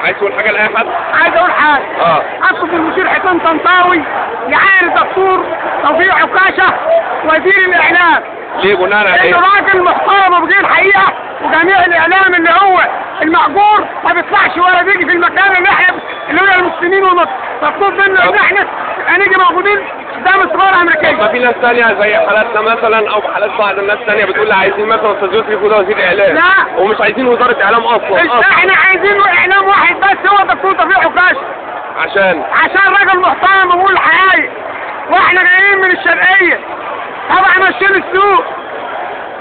عايز تقول حاجة لاي حد؟ عايز اقول حاجة. اطلب من المشير حسين طنطاوي يعين الدكتور توفيق عكاشة وزير الاعلام. ليه؟ بناء على ايه؟ انه راجل محترم وبيجيب الحقيقة، وجميع الاعلام اللي هو المأجور ما بيطلعش ولا بيجي في المكان اللي احنا اللي هو المسلمين ومطلوب منا ان احنا هنيجي موجودين قدام السفارة الامريكية. ما في ناس ثانية زي حالاتنا مثلا او حالات بعض الناس الثانية بتقول عايزين مثلا استاذ يسري يكون وزير اعلام. لا، ومش عايزين وزارة اعلام اصلا. احنا عايزين اعلام واحد بس، هو الدكتور توفيق عكاشة. عشان راجل محترم وبيقول الحقايق، واحنا جايين من الشرقية طبعا ماشيين السوق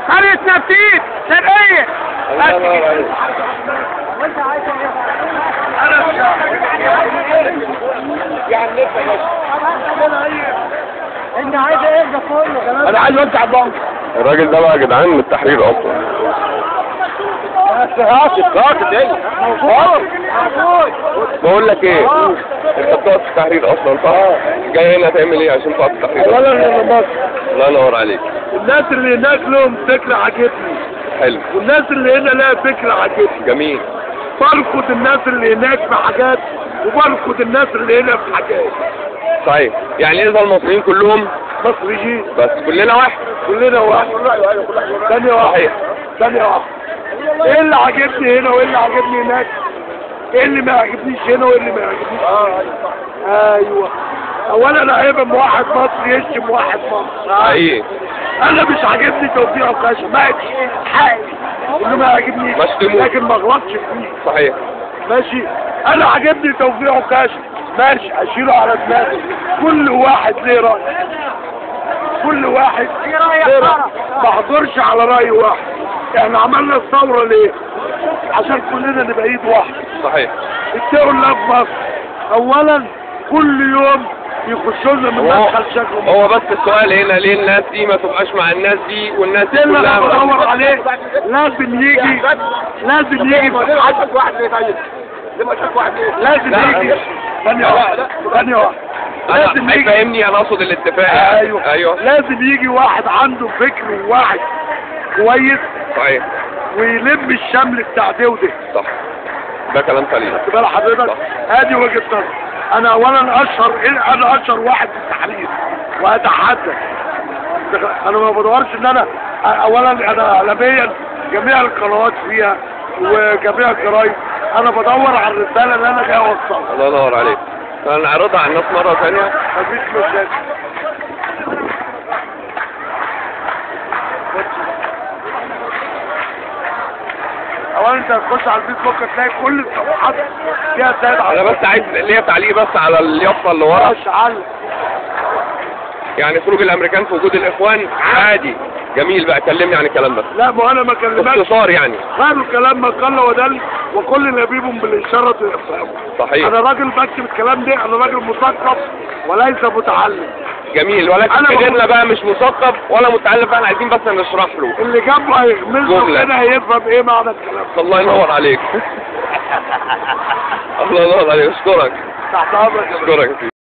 قرية نبتيت شرقية. الله ينور عليك. انت عايز ايه ده كله؟ انا عايز اوزع البنك. الراجل ده بقى يا جدعان من التحرير اصلا. بس ايه؟ بقول لك ايه؟ انت بتقعد في التحرير اصلا صح؟ جاي هنا تعمل ايه عشان تقعد في التحرير؟ اولا انا مصر. الله ينور عليك. الناس اللي هناك لهم فكرة عجبتني. حلو. والناس اللي هنا لها فكرة عجبتني. جميل. برفض الناس اللي هناك في حاجات وبرفض الناس اللي هنا في حاجات. صحيح. يعني اذا المصريين كلهم مصريين بس كلنا واحد. كلنا واحد. ثانية واحدة. صحيح. ثانية واحدة. ايه اللي عجبني هنا وايه اللي عجبني هناك؟ ايه اللي ما عجبنيش هنا وايه اللي ما عجبنيش هناك؟ ايوه. اولا عيب اما واحد مصري يشتم واحد مصري. حقيقي. انا مش عاجبني توفيق عكاشة، ما حقي انه ما عاجبنيش، لكن ما غلطش فيه. صحيح. ماشي. انا عاجبني توفيق عكاشة، ماشي، اشيله على دماغي. كل واحد ليه راي، كل واحد ليه راي، ما احضرش على راي واحد. احنا عملنا الثورة ليه؟ عشان كلنا نبقى ايد واحدة. صحيح. اتقوا الله في مصر. اولا كل يوم يخشوا لنا من مدخل شكله. هو بس السؤال هنا ليه الناس دي ما تبقاش مع الناس دي والناس دي كلها؟ اللي انا بدور عليه لازم يجي، لازم يجي واحد ليه؟ طيب ليه ما واحد ليه؟ لازم يجي. ثانية واحدة، ثانية واحدة. لازم يجي، فاهمني؟ انا اقصد الاتفاق. ايوه ايوه. لازم يجي واحد عنده فكر وواحد كويس. صحيح. ويلم الشمل بتاع ده وده. صح، ده كلام سليم. خدت بال حضرتك؟ ادي وجهة نظر. انا اولا اشهر، انا اشهر واحد في التحرير واتحدى. انا ما بدورش ان انا اولا، انا اعلاميا جميع القنوات فيها وجميع الجرايد، انا بدور على الرسالة اللي انا جاي اوصلها. الله ينور عليك. فنعرضها على الناس مرة ثانية. مفيش مشاكل. اولا انت هتخش على الفيسبوك هتلاقي كل الصفحات فيها سيد عبد. انا بس عايز ليا تعليق بس على اليافطه اللي ورا. يعني خروج الامريكان في وجود الاخوان عادي. جميل بقى، كلمني عن الكلام ده. لا ما انا ما كلمكش باختصار يعني. خير الكلام ما قل ودل، وكل لبيب بالاشارة يفهمه. صحيح. انا راجل بكتب الكلام ده، انا راجل مثقف وليس متعلم. جميل. ولكن غيرنا بقى مش مثقف ولا متعلم، فاحنا عايزين بس نشرح له. اللي جنبه هيغمزه كده هيفهم ايه معنى الكلام. الله ينور عليك. الله ينور عليك. اشكرك. تحت امرك. اشكرك.